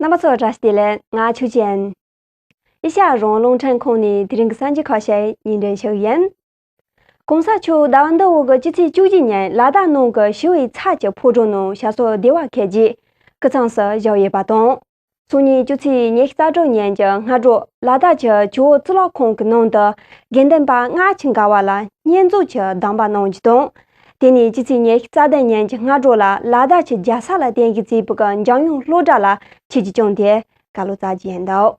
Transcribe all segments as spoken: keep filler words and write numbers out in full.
རྣམ་པ་ཚོ་བཀྲ་ཤིས་བདེ་ལེགས། ང་ཆོས་ཅན། ཨེ་ཤ་ཡ་རང་དབང་རླུང་འཕྲིན་ཁང་ནས་དེ་རིང་གི་གསར་འགྱུར་ཁ་ཤས་སྙན་སྒྲོན་ཞུ་གི་ཡིན། གོང་ས་མཆོག་ཟླ་བ་འདིའི་འོག་གི་སྤྱི་ཚེས་བཅུ་གཅིག་ཉིན་ལ་དྭགས་ནང་གི་ཞི་བའི་ཚལ་གྱི་ཕོ་བྲང་ནང་ཞབས་སོར་བདེ་བར་འཁོད་རྗེས་སྐུ་མཚམས་སུ་བཞག་ཡོད་པ་དང་། སང་ཉིན་སྤྱི་ཚེས་ཉི་ཤུ་རྩ་དྲུག་ཉིན་གྱི་སྔ་དྲོ་ལ་དྭགས་ཀྱི་ཇོ་བོ་གཙུག་ལག་ཁང་གི་ནང་དུ་དགེ་འདུན་པ་སྔ་ཕྱི་འགལ་བ་ལ་བསྙེན་རྫོགས་ཀྱི་གདམས་པ་གནང་རྒྱུ་དང་། དེ་ནས་སྤྱི་ཚེས་ཉི་ཤུ་རྩ་བདུན་ཉིན་གྱི་སྔ་དྲོ་ལ་ལ་དྭགས་ཀྱི་རྒྱལ་ས་ལ་རྟེན་གཞི་བྱས་པའི་འཇམ་དབྱངས་སློབ་གྲྭ་ལ་ཆོས་ཀྱི་སྐྱོང་དེ་བཀའ་སློབ་སྩལ་རྒྱུ་ཡིན་འདུག་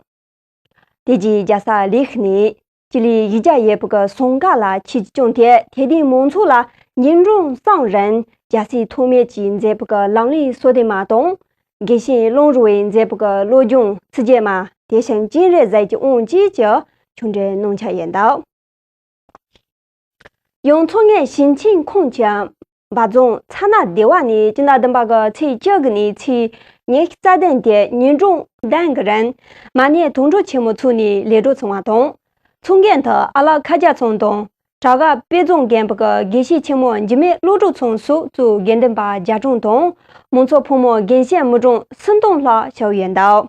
དེ་རྗེས་རྒྱལ་ས་ལི་ཁི་ནས་སྤྱི་ལེ་བཞི་བརྒྱ་ཡས་པའི་གསུང་བཀའ་ལ་ཆོས་ཀྱི་སྐྱོང་དེ་དད་ལྡན་མང་ཚོགས་ལ་ཉིན་གྲངས་གསུམ་རིང་རྒྱལ་སྲས་ཐོགས་མེད་ཀྱིས་མཛད་པའི་ལམ་རིམ་གསོལ་འདེབས་མ་དང་། དགེ་བཤེས་ཀློང་རི་བས་མཛད་པའི་བློ་སྦྱོང་ཚིག་བརྒྱད་མ། དེ་བཞིན་སྤྱན་རས་གཟིགས་ཀྱི་དབང་བཅས་ཀྱི་ཆོས་འབྲེལ་གནང་འཆར་ཡོད་འདུག་ཡང་མཚོ་སྔོན་ཞིང་ཆེན་ཁོངས་ཀྱི་འབའ་རྫོང་ཚ་ན་སྡེ་བ་ནས་སྤྱི་ཟླ་བདུན་པ་གི་ཚེས་བཅུ་དགུ་ནས་ཚེས་ཉི་ཤུ་རྩ་བདུན་དེ་ཉིན་གྲངས་བདུན་གྱི་རིང་མ་ཎི་དུང་སྒྲོག་ཆེན་མོ་འཚོགས་ནས་ལས་གྲོགས་ཚོགས་པ་དང་། མཚོ་སྔོན་དུ་ཨ་ལགས་མཁའ་རྒྱ་ཚང་དང་བྲག་དཀར་དཔལ་རྫོང་དགོན་པ་གི་དགེ་བཤེས་ཆེན་མོ་འཇིགས་མེད་བློ་གྲོས་ཚང་སོགས་གཙོས་དགེ་འདུན་པ་བརྒྱ་གྲངས་དང་། མང་ཚོགས་ཕོ་མོ་རྒན་གཞོན་མི་གྲངས་སུམ་སྟོང་ལྷག་ཞུགས་ཡོད་འདུག་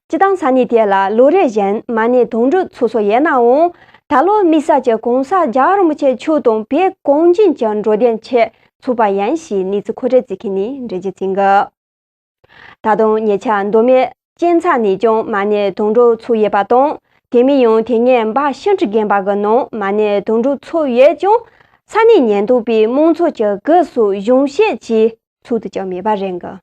སྤྱི་བཏང་ས་གནས་དེ་ལ་ལོ་རེ་བཞིན་མ་ཎི་དུང་སྒྲོག་འཚོགས་སྲོལ་ཡོད་ནའང་། ད་ལོ་དམིགས་བསལ་གྱི་གོང་ས་རྒྱལ་བ་རིན་པོ་ཆེ་མཆོག་དང་བོད་གངས་ཅན་གྱི་འགྲོ་དོན་ཆེད་འཚོགས་པ་ཡིན་ཞེས་གནས་ཚུལ་མཁོ་སྤྲོད་བྱེད་མཁན་ནས་འགྲེལ་བརྗོད་བྱེད་ཀྱི་འདུག་ད་དུང་ཉེ་ཆར་མདོ་སྨད་གཅན་ཚ་ནས་ཀྱང་མ་ཎི་དུང་སྒྲོག་འཚོགས་ཡོད་པ་དང་། དེ་མིན་ཡང་དེ་སྔོན་འབའ་ཤིང་ཁྲི་དགོན་པ་གི་ནང་མ་ཎི་དུང་སྒྲོག་འཚོགས་ཡོད་ཀྱང་། ས་གནས་ཉེན་རྟོག་པས་མང་ཚོགས་ཀྱི་སྒུག་སོགས་གཞུང་བཤད་ཀྱིས་འཚོགས་ཐུབ་ཀྱི་མེད་པ་རེད་འདུག་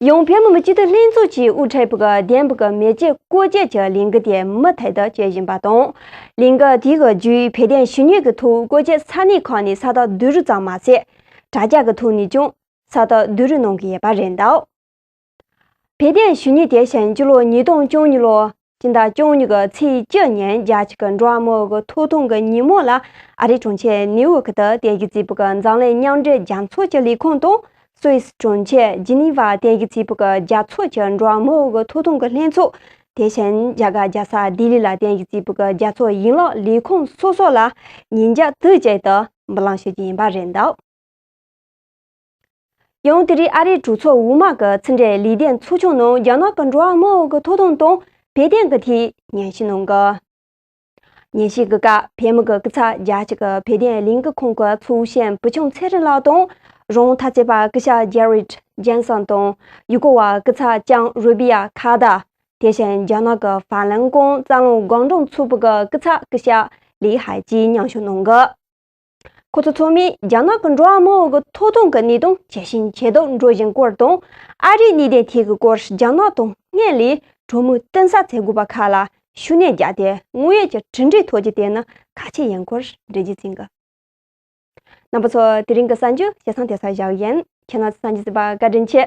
ཡང་བོད་མི་མང་སྤྱི་འཐུས་ལྷན་ཚོགས་ཀྱིས་དབུ་ཁྲིད་པའི་བདེན་པའི་མེ་ལྕེ་སྐོར་སྐྱོད་ཀྱི་ལས་འགུལ་དེ་མུ་མཐུད་དུ་སྤེལ་བཞིན་པ་དང་། ལས་འགུལ་དེའི་བརྒྱུད་བོད་དོན་ཞུ་སྙན་གྱི་ཐོག་སྐོར་སྐྱོད་ས་གནས་ཁག་ནས་ས་རྟགས་བསྡུ་རུབ་ཙམ་མ་ཟད། དྲ་རྒྱ་གི་ཐོག་ནས་ཀྱང་ས་རྟགས་བསྡུ་རུབ་གནང་གི་ཡོད་པ་རེད་འདུག་བོད་དོན་ཞུ་སྙན་དེ་བཞིན་སྤྱི་ལོ་ཉིས་སྟོང་བཅུ་གཉིས་ལོ་སྤྱི་ཟླ་བཅུ་གཉིས་ཀྱི་ཚེས་བཅུ་ཉིན་རྒྱལ་སྤྱི་གི་འགྲོ་བ་མིའི་ཐོབ་ཐང་གི་ཉིན་མོ་ལ་ཨ་རིའི་གྲོང་ཁྱེར་ནིའུ་ཡོག་ཏུ་རྟེན་གཞི་བྱས་པའི་འཛམ་གླིང་མཉམ་འབྲེལ་རྒྱལ་ཚོགས་ཀྱི་ལས་ཁུངས་དང་། སུད་སི་གྲོང་ཁྱེར་ཇི་ནི་ཝར་རྟེན་གཞི་བྱས་པའི་རྒྱལ་ཚོགས་ཀྱི་འགྲོ་བ་མིའི་ཐོབ་ཐང་གི་ལྷན་ཚོགས། དེ་བཞིན་རྒྱ་གར་རྒྱལ་ས་ལྡི་ལི་ལ་རྟེན་གཞི་བྱས་པའི་རྒྱལ་ཚོགས་ཡན་ལག་ལས་ཁུངས་སོ་སོ་ལ་ཉིན་རྒྱབ་དུས་གཅིག་ཏུ་འབུལ་ལམ་ཞུ་རྒྱུ་ཡིན་པ་རེད་འདུག་ཡང་དེ་རིང་ཨ་རིའི་གྲོས་ཚོགས་འོག་མ་གི་ཕྱི་འབྲེལ་ལས་དོན་ཚོགས་ཆུང་ནང་རྒྱ་ནག་གི་འགྲོ་བ་མིའི་ཐོབ་ཐང་དང་བོད་དོན་གྱི་ཐད་ཉན་ཞིབ་གནང་གི་ཉན་ཞིབ་ཀྱི་སྐབས་བོད་མི་གི་སྐུ་ཚབ་རྒྱལ་སྤྱི་གི་བོད་དོན་ལས་འགུལ་ཁང་གི་ཚོགས་གཞོན་བུ་ཆུང་ཚེ་རིང་ལགས་དང་། རང་ཐག་བཅད་པ་སྐུ་ཞབས་ཇེ་རིད་ཇོན་སན་དང་། ཡུལ་སྐོར་བ་སྐུ་ཚབ་ལྕམ་རུ་བི་ཡ་ཁ་ད། དེ་བཞིན་རྒྱ་ནག་གི་ཧྥ་ལན་ཀོང་རྩ་རླུང་སྒང་དྲུག་ཚོགས་པའི་གི་སྐུ་ཚབ་སྐུ་ཞབས་ལི་ཧའེ་བཅས་མཉམ་ཞུགས་གནང་གི་ཁོ་ཚོ་ཚང་མས་རྒྱ་ནག་གི་འགྲོ་བ་མིའི་ཐོབ་ཐང་གི་གནས་སྟངས་ཇེ་ཞན་ཇེ་སྡུག་འགྲོ་བཞིན་སྐོར་དང་། ཨ་རིའི་གནད་དོན་ཐད་ཀྱི་སྐོར་རྒྱ་ནག་དང་སྔོན་ལ་གྲོས་མོལ་གཏིང་ཟབ་བྱེད་དགོས་པ་ཁག་ལ་ཤུགས་སྣོན་བརྒྱབ་སྟེ་དངོས་ཡོད་ཀྱི་གྲུབ་འབྲས་ཐོབ་རྒྱུ་དེ་ནི་ཁག་ཆེ་ཡིན་སྐོར་འགྲེལ་བརྗོད་བྱས་འདུག་རྣམ་པ་ཚོ་དེ་རིང་གི་གསར་འགྱུར་ཇི་ཙམ་དེ་ཙམ་བཞག་ཡིན། ཁྱེད་རྣམ་ཚོ་གསན་རྒྱུ་གཟིགས་པར་བཀའ་དྲིན་ཆེ།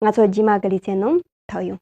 ང་ཚོ་རྗེས་མ་གི་ལེ་ཚན་ནང་ཐུག་ཡོང་།